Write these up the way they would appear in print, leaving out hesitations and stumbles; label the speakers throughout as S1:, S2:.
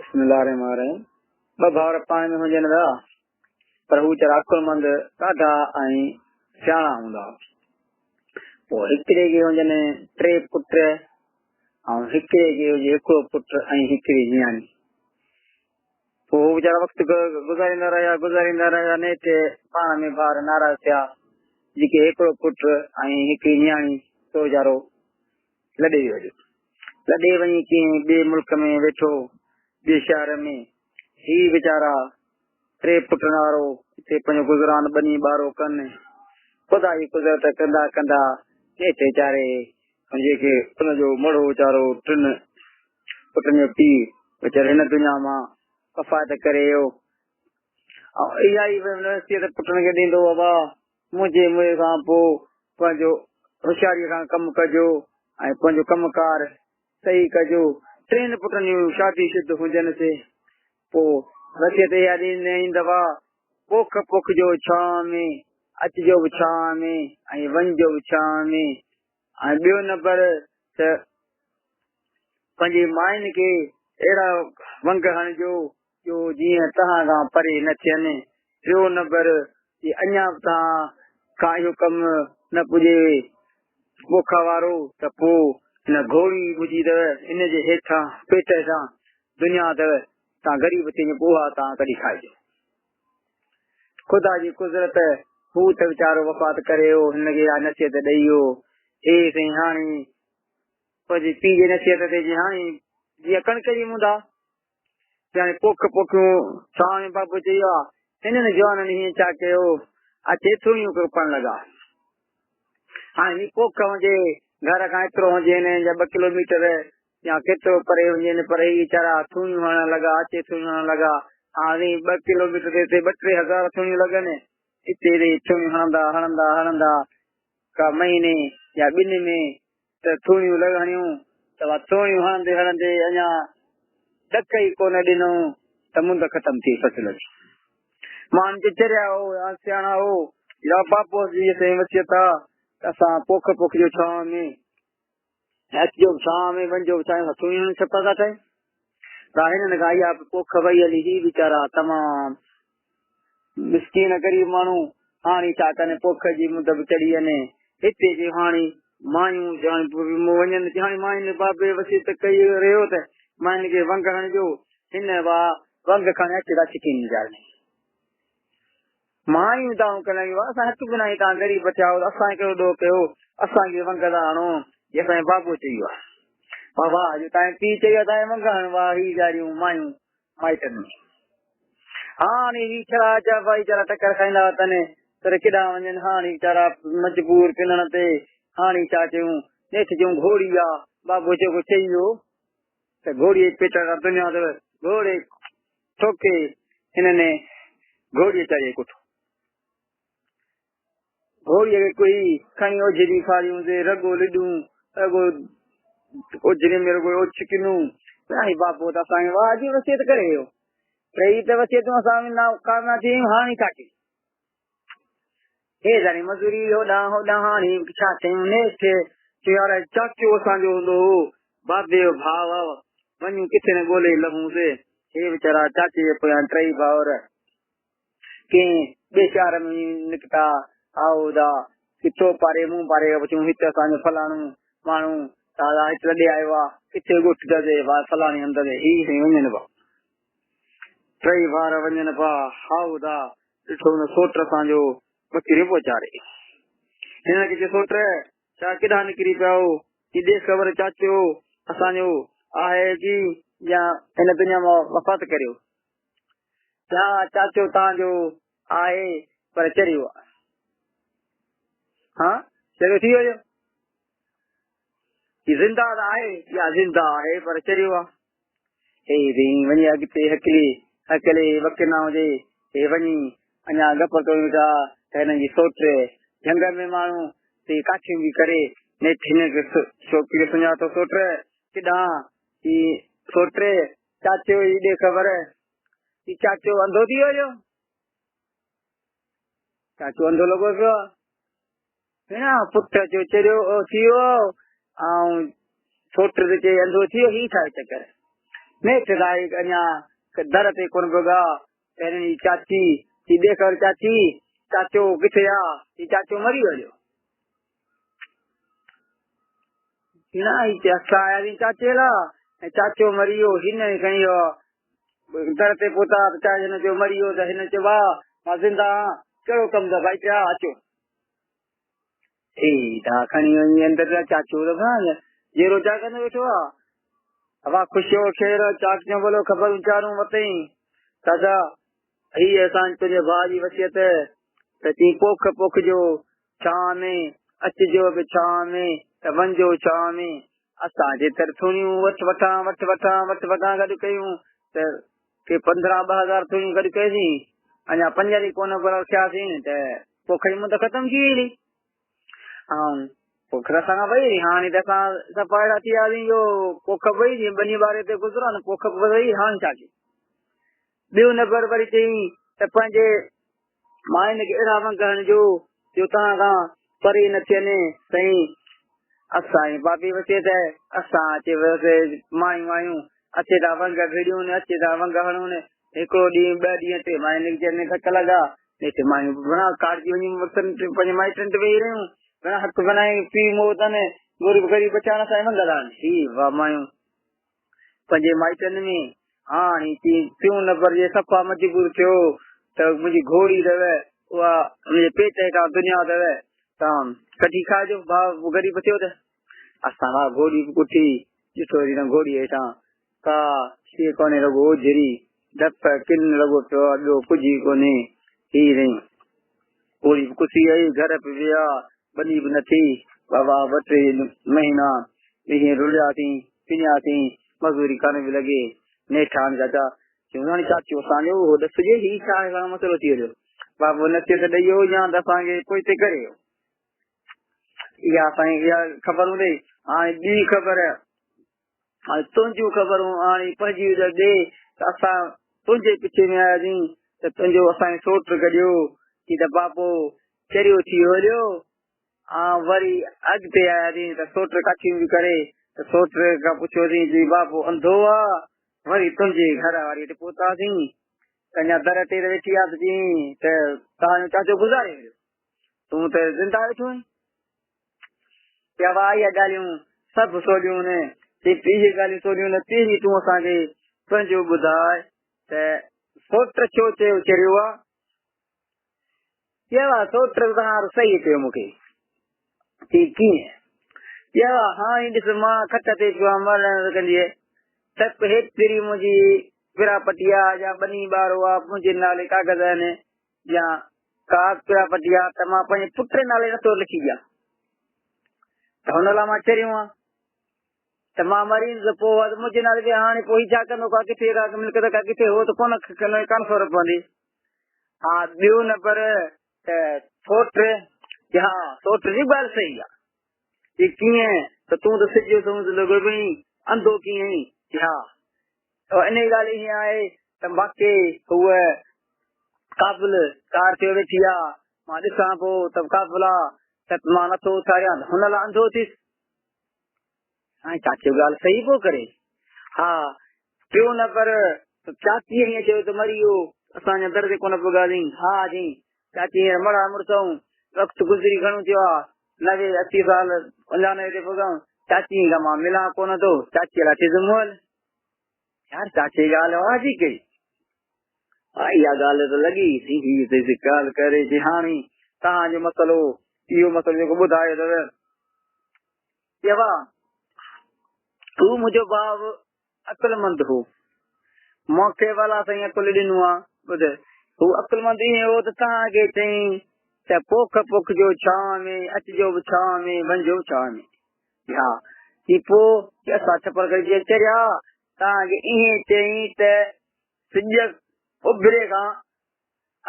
S1: بسم الله الرحمن الرحيم. ٻه ڀائر پاڻ ۾ هجن ٿا پر هو ويچارا عقلمند ڏاڍا ۽ سياڻا هوندا. پوء هڪڙي کي هجن ٽي پٽ ۽ هڪڙي کي هجي هڪڙو پٽ ۽ هڪڙي نياڻي. پوء هو ويچارا وقت گذاريندا رهيا گذاريندا رهيا نيٺ پاڻ ۾ ڀائر ناراض ٿيا جيڪي هڪڙو پٽ ۽ هڪڙي نياڻي سو ويچارو لڏي ويو هليو. لڏي وڃي ڪنهن ٻئي ملڪ ۾ ويٺو، ٻئي شهر ۾. هي ويچارا ٽي پٽن وارو اتي پنهنجو گذران ٻني ٻارو ڪن. خدا جي قدرت ڪندا ڪندا نيٺ ويچاري جيڪي ان جو مڙهو ويچارو ٽن پٽن جو پيء ويچارو هن دنيا مان وفات ڪري ويو. ۽ اها ئي نصيحت پٽن کي ڏيندو هو، ابا منهنجي مئي کان پوء پنهنجو هوشياريء کان ڪم ڪجو ۽ پنهنجو ڪم ڪار صحيح ڪجو. ٽن پٽن جون شادي شد هجن سي پوء وصيت اها ڏنائين ته وا پوک پوکجو ڇانء ۾، اچجو به ڇانء ۾ ۽ وڃجو به ڇانء ۾. ۽ ٻيو نمبر ته پنهنجي ماين کي اهڙا ونگ هڻجو جو جيئن توهان کان پري نه ٿين. ٽيون نمبر جي اڃا به توهان کان اهو ڪم نه پڄي پوک وارو ته پوء هن گهوڙي منهنجي اٿو ان جي هيٺان پيٽ هيٺان دنيا اٿو توهان غريب ٿي وڃو پوء اها توهان ڪڍي کائجو. خدا جي قدرت هو ته ويچارو وفات ڪري ويو هن کي اها نصيحت ڏئي ويو هي سائين هاڻي پنهنجي پيء جي نصيحت تي جي هاڻي جيئن ڪڻڪ جي موندا يعني پوک پوکيون ساڻ بابو چئي ويو هنن جوانن هيئن ڇا ڪيو اچي ٿوڻيون ڪپڻ لڳا هاڻي هي پوک هجي گهر کان ايترو هجي نه يا ٻه ڪلوميٽر يا ڪيترو پري وڃين پر هي ويچارا ٿوڻيون هڻڻ لڳا، اچي ٿوڻيون هڻڻ لڳا. هاڻي ٻه ڪلوميٽر تي اتي ٻه ٽي هزار ٿوڻيون لڳن. اتي رهي ٿوڻيون هڻندا هڻندا هڻندا ڪا مهيني يا ٻن ۾ ته ٿوڻيون لڳ هڻيون ته وا ٿوڻيون هڻندي هڻندي اڃا ڏڪ ئي ڪونه ڏنو ته مند ختم ٿي فصل جي. ماڻهن چيو چريا هو يا سياڻا هو يا بابو جي سائين وصيت آ ته اسان پوک پوکجو ڇانو ۾. اچجو به ڇانو ۾ وڃجو به ڇانو ۾ ٿوڻيون هڻي ڇپر ٿا ٺاهين ته هنن کان اها به پوک وئي هلي هي ويچارا تمام مسڪين غريب ماڻهو هاڻي ڇا ڪن پوک جي مند به چڙهي وڃي هتي جي هاڻي مايون وڃن هاڻي ماين بابي وصيت ڪئي رهيو ته ماين کي ونگ هڻجو هن وا ونگ کڻي اچي ٿا ڇڪين ويچارن مايون دانهون ڪرڻ لڳيون، اسان هڪ به ناهيون، توهان غريب ٿيا آهيو ته اسان ڪهڙو ڏوهه ڪيو، اسان کي ونگ ٿا هڻو، جي اسان جي بابو چئي ويو آهي. واهه جو تانجي پيء چئي ويو آهي تانجي ونگ هڻ، واهه هي ويچاريون مايون مائٽن ۾. هاڻي هي ڇڙا جا ڀائي ويچارا ٽڪر کائيندا وتن، پر ڪيڏانهن وڃن، هاڻي ويچارا مجبور پنڻ تي، هاڻي ڇا چيون، نيٺ چيون گهوڙي آ، بابو جيڪو چئي ويو ته گهوڙي جي پيٽ کان دنيا اٿو، گهوڙي ٺوڪي هنن گهوڙيء چڙهي ڪٺو. گهوڙيء کي ڪهي کڻي اوجهري ڦاڙيون سي، رڳو لڏون، رڳو اوجهري ۾ رڳو اوڇڪنون. سائين بابو ته اسان کي واهه جي وصيت ڪري ويو. ٽيئي ته وصيتون اسان ۾ ناڪامياب ٿي ويون، هاڻي ڇا ڪيون؟ هي ڌڻي مزوري هوڏانهن هوڏانهن هاڻي ڇا ڪيون؟ نيٺ چيو يار چاچو اسان جو هوندو هو، بابي جو ڀاء هو، وڃون ڪٿي نه ڳولي لهونس. هي ويچارا چاچي جي پويان ٽئي ڀائر ڪنهن ٻئي شهر ۾ وڃي نڪتا. آئو دا ڪي تو پاري مون پاري کان پڇيون هت اسان جو فلاڻو ماڻهو دادا هت لڏي آيو آ، ڪٿي ڳوٺ اٿس؟ فلاڻي هنڌ تي. هي سائين وڃن پيا. ٽئي ڀائر وڃن پيا. هائو دا ڏٺو هن سوٽ اسان جو ٻڪريون پهچاري. هن کي چيو سوٽ ڇا ڪيڏانهن نڪري پيا آهيو؟ هي ڏي خبر چاچو اسان جو آهي ڪي يا هن دنيا مان وفات ڪريو. ڇا چاچو تان جو آهي پر چريو آهي. ها چريو ٿي ويو. هي زنده ته آهي يا زنده آهي پر چريو آهي. هي ريڻي وڃي اڳتي هڪلي هڪلي وقت نه هجي هي وڃي اڃا گپ ڪيون ويٺا ته هنن جي سوٽ جهنگ ۾ ماڻهو تي ڪاٺيون به ڪري نيٺ هن کي ڇوڪري سڃاتو سوٽ ڪيڏانهن هي سوٽ چاچو هي ڏي خبر هي چاچو انڌو ٿي ويو جو چاچو انڌو لڳو پيو آ پٽ جو چريو ٿي ويو ۽ سوٽ به چئي انڌو ٿي ويو هي ڇا چڪر نيٺ رائي اڃا در تي ڪونه پڳا ته هنن جي چاچي چي ڏي خبر چاچي چاچو ڪٿي آ؟ چي چاچو مري ويو. نه هي چي اسان آياسين چاچي لا ۽ چاچو مري ويو. هن کڻي ويو در تي پهتا ته چاچي هن چيو مري ويو ته هن چيو واهه مان زنده آهيان ڪهڙو ڪم ته ڀائي پيا اچو. هي ته کڻي وڃي اندر ته چاچو ته ڀان جيرو جاڳندو ويٺو آ. ابا خوش هو خير چاڪ چيو ڀلو خبرون چارون وتئين چاچا هي اسان تنهنجي ڀاء جي وصيت ته چي پوک پوکجو ڇانء ۾ اچجو به ڇانء ۾ ته وڃجو ڇانء ۾ اسان جيتر ٿوڻيون وٺ وٺان وٺ وٺان وٺ وٺان گڏ ڪيون ته ڪي پندرهن 2000 ٿوڻيون گڏ ڪيسين اڃا پنج ئي ڪونه رکياسين ته پوک جي مند ختم ٿي وئي ۽ پوک ته اسان کان وئي هاڻي ته اسان صفا اهڙا ٿي وياسين جو پوک به وئي جيئن ٻني ٻاري تي گذران پوک به وئي هاڻي ڇا ڪيون ٻيو نمبر وري چيائين ته پنهنجي ماين کي اهڙا ونگ هڻجو جو توهان کان پري نه ٿين. سائين اسان جي بابي وصيت اسان اچي ويوسي مايون آيون اچي ٿا ونگ ڀيڙيون اچي ٿا ونگ هڻون هڪڙو ڏينهن ٻه ڏينهن ٽي ماين کي چئن ڌڪ لڳا نيٺ مايون به گهڻا ڪاڙجي وڃي مڙسن پنهنجي مائٽن تي ويهي رهيون گهڻا حق بنائي پيء مئو اٿن غريب غريب ٻچا اسان جا ونگ ٿا هڻن هي واهه مايون پنهنجي مائٽن ۾ هاڻي ٽيون نمبر جي صفا مجبور ٿيو ته منهنجي گهوڙي اٿو اها منهنجي پيٽ هيٺان دنيا اٿو تان ڪڍي کائجو ڀاء غريب ٿيو ته اسان ها گهوڙي به ڪٺي ڏٺو وري نه گهوڙي هيٺان ڪا شيء ڪونهي رڳو اوجهري ڌپ ڪن لڳو پيو آهي ٻيو ڪجهه ئي ڪونهي هي رهي گهوڙي به ڪسي آئي گهر به ويا ٻني به نه ٿي بابا ٻه ٽي مهينا ائين رلياسين پنياسين مزوري ڪرڻ به لڳي نيٺ هاڻي چاچا چيو هاڻي چاچو اسان جو اهو ڏس جي هي ڇا آهي مسئلو ٿي ويو بابو نصيحت ڏئي ويو يا ته اسان کي پوئتي ڪري ويو اها اسان کي اها خبر هوندي هاڻي ٻي خبر هاڻي تنهنجون خبرون هاڻي پنهنجي ڏي ته اسان تنهنجي پڇي ۾ آياسين ته تنهنجو اسان کي سوٽ گڏيو چي ته بابو چريو ٿي هليو آن وري اڳتي آياسين ته سوٽ ڪاٺيون به ڪري ته سوٽ کان پڇيوسين چي بابو انڌو آ وري تنهنجي گهر واري وٽ پهتاسين ته اڃا در تي ته ويٺي آ ته چيائين ته توهان جو چاچو گذاري ويو تون ته زنده ويٺو آهين چيا واهه اها ڳالهيون سڀ سوليون نه چي اهي ڳالهيون سوليون نه پهرين تون اسان کي پنهنجو ٻڌاء ته سوٽ ڇو چيو چريو آ چيو آ سوٽ توهان صحيح چيو مون کي چي ڪيئن چيو آ هاڻي ڏس مان کٽ تي پيو آهيان مرڻ ڪندي ته هيتري منهنجي پراپرٽي آ يا ٻني ٻارو آ منهنجي نالي ڪاغذ آهن يا ڪا پراپرٽي آ ته مان پنهنجي پٽ نالي نٿو لکي ڏيان ته هن لاء مان چريو آهيان ته مان مري ويندس ته پوء منهنجي نالي تي هاڻي پوء هي ڇا ڪندو ڪا ڪٿي ڪا ملڪيت ڪا ڪٿي هو ته ڪونه ڪانه خبر پوندي ها ٻيو نمبر ته سوٽ ها سوٽ جي ڳالهه صحيح آ چي ڪيئن ته تون ته سج سمجھ لڳو پئين انڌو ڪيئن آهين ها انهيء ڳالهه ائين آهي ته باقي هوء قابل ڪار ٿيو ويٺي آ، مان ڏسان پيو ته قابل آ ته مان نٿو اٿاريان ته هن لاء انڌو ٿيس. سائين چاچو ڳالهه صحيح پيو ڪري. ها ٽيون نمبر ته چاچيء ائين چيو ته مري ويو، اسان جا در تي ڪونه پڳاسين. ها چيائين چاچي هينئر مڙها مڙس آهيون، وقت گذري گهڻو ٿيو آ، 90 80 سال 95 تي پڳا آهيون، چاچيء کان مان ملان ڪونه ٿو، چاچيء لاء ٿيس مئل. يار چاچي ڳالهه واهه جي ڪئي. ها اها ڳالهه ته لڳي ٿي هي ته ڳالهه ڪري جي هاڻي توهان جو مسئلو اهو مسئلو جيڪو ٻڌايو اٿو چوا هو منهنجو ڀاء عقلمند هو مون کي والا سائين عقل ڏنو آ ٻڌ هو عقلمند ائين هو ته توهان کي چئين ته پوک پوکجو ڇانو ۾ اچجو به ڇانو ۾ وڃجو به ڇانو ۾ ها چي پوء چي اسان ڇپر کڻي جيئن چريا توهان کي ائين چيائين ته سج اڀري کان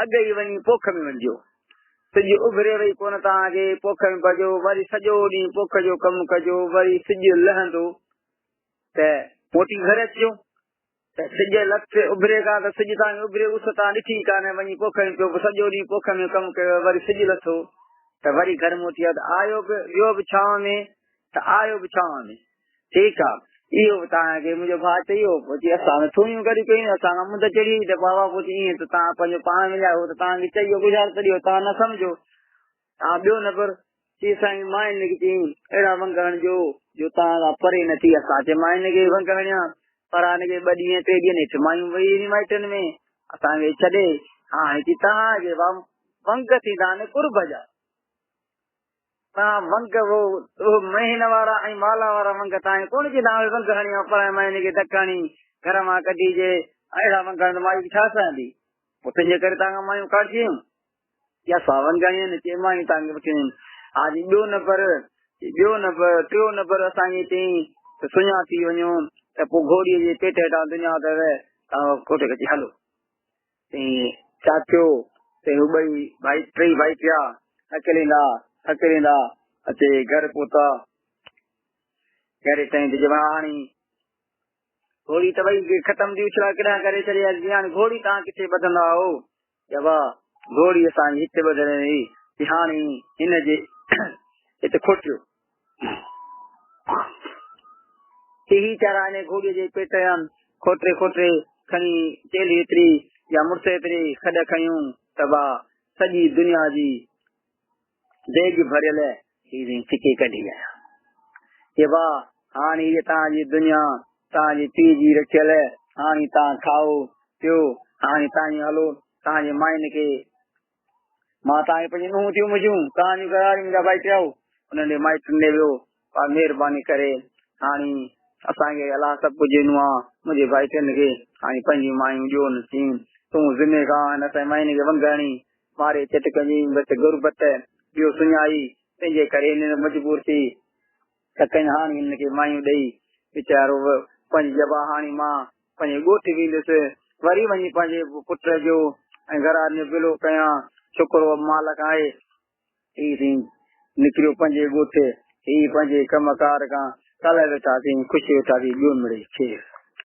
S1: اڳ ئي وڃي پوک ۾ وڃجو. سج اڀري وئي ڪونه توهان کي پوک ۾ پئجو وري سڄو ڏينهن پوک جو ڪم ڪجو وري سج لهندو ته موٽي گهر اچجو ته سج لٿ اڀري کان ته سج تان اڀري اس تان ڏٺي ڪانه وڃي پوک ۾ پيو سڄو ڏينهن پوک ۾ ڪم ڪيو وري سج لٿو ته وري گهر موٽي آيو ته آيو به ويو به ڇانو ۾ ته آيو به ڇانو ۾ ٺيڪ آ اهو به توهان کي منهنجو ڀاء چيو، پوء چي اسان ته ٿوڻيون گڏ ڪيون، اسان کان مند چڙهي وئي ته بابا پوء چي ائين ته توهان پنهنجو پاڻ وڃايو، هو ته توهان کي چئي ويو ڳجهارت ڏيو، توهان نه سمجهو. ها ٻيو نمبر، چي سائين مان هن کي چيائين اهڙا ونگ هڻجو جو توهان کان پري نه ٿي. اسان چي مان هن کي ونگ هڻيان، پر هن کي ٻه ڏينهن ٽي ڏينهن هيٺ مايون وئي هني مائٽن ۾ اسان کي ڇڏي. هاڻي چي توهان کي ونگ ٿيندا آهن قرب جا. توهان ونگ اهو مهين وارا ۽ مالا وارا ونگ توهان کي ڪونه چيندا آهن ونگ هڻي آئون پر مان هن کي ڌڪ هڻي گهر مان ڪڍي جي اهڙا ونگ هڻ ته مائي کي ڇا سهندي؟ پوء تنهنجي ڪري توهان کان مايون ڪاٽجي ويون. يا سا ونگ هڻي آهن چي مايون توهان کي وٺي ويون. ها جي ٻيو نمبر ٻيو نمبر ٽيو نمبر اسان کي چيائين ته سڃا ٿي وڃو ته پوء گهوڙي جي پيٽ هيٺان دنيا اٿو توهان ڪوٺي کچي هلو. چيائين، چاچو ته هو ٻئي ڀائي ٽئي ڀائٽيا هڪليندا هڪليندا اچي گهر پهتا. گهر چيائين ته جوان هاڻي گهوڙي ته وئي ختم ٿي اڇلا ڪيڏانهن ڪري ڇڏي آهي هاڻي گهوڙي توهان ڪٿي ٻڌندا هو؟ چئبا گهوڙي اسان جي هتي ٻڌل هئي هاڻي هن جي هت کوٽيو. هي چارا هن گهوڙيء جي پيٽ جا کوٽري کوٽري کڻي چيلهه ايتري يا مڙس ايتري کڏ کنيون ته وا سڄي دنيا جي ديڳ ڀريل هي سائين ڇڪي ڪڍي آيا. چي وا هاڻي هيء توهان جي دنيا توهان جي پيء جي رکيل هاڻي توهان کائو پيو هاڻي توهين هلو توهان جي ماين کي مان توهان کي پنهنجون نونهون ٿيون منهنجون، توهان جون گهرواريون منهنجا ڀائٽيا هو. انهن ڏي مائٽن ڏي ويو، پا مهرباني ڪري هاڻي اسان کي الله سڀ ڪجهه ڏنو آ، منهنجي ڀائٽين کي هاڻي پنهنجون مايون ڏيو نه چين، تون ذميگان آهين اسان جي ماين کي ونگ هڻي ماري چٽ ڪندين، بس غربت ٻيو سڃائي، تنهنجي ڪري هنن مجبور ٿي ته ڪنهن هاڻي هنن کي مايون ڏئي، ويچارو پنهنجي جبا هاڻي مان پنهنجي ڳوٺ ويندس، وري وڃي پنهنجي پٽ جو ۽ گهروارن جو بلو ڪيان، شڪر اهو مالڪ آهي. هي سائين نڪريو پنهنجي ڳوٺ، هي پنهنجي ڪم ڪار کان ڪالهه ويٺاسين، خوش ويٺاسين، ٻيو مڙئي خير.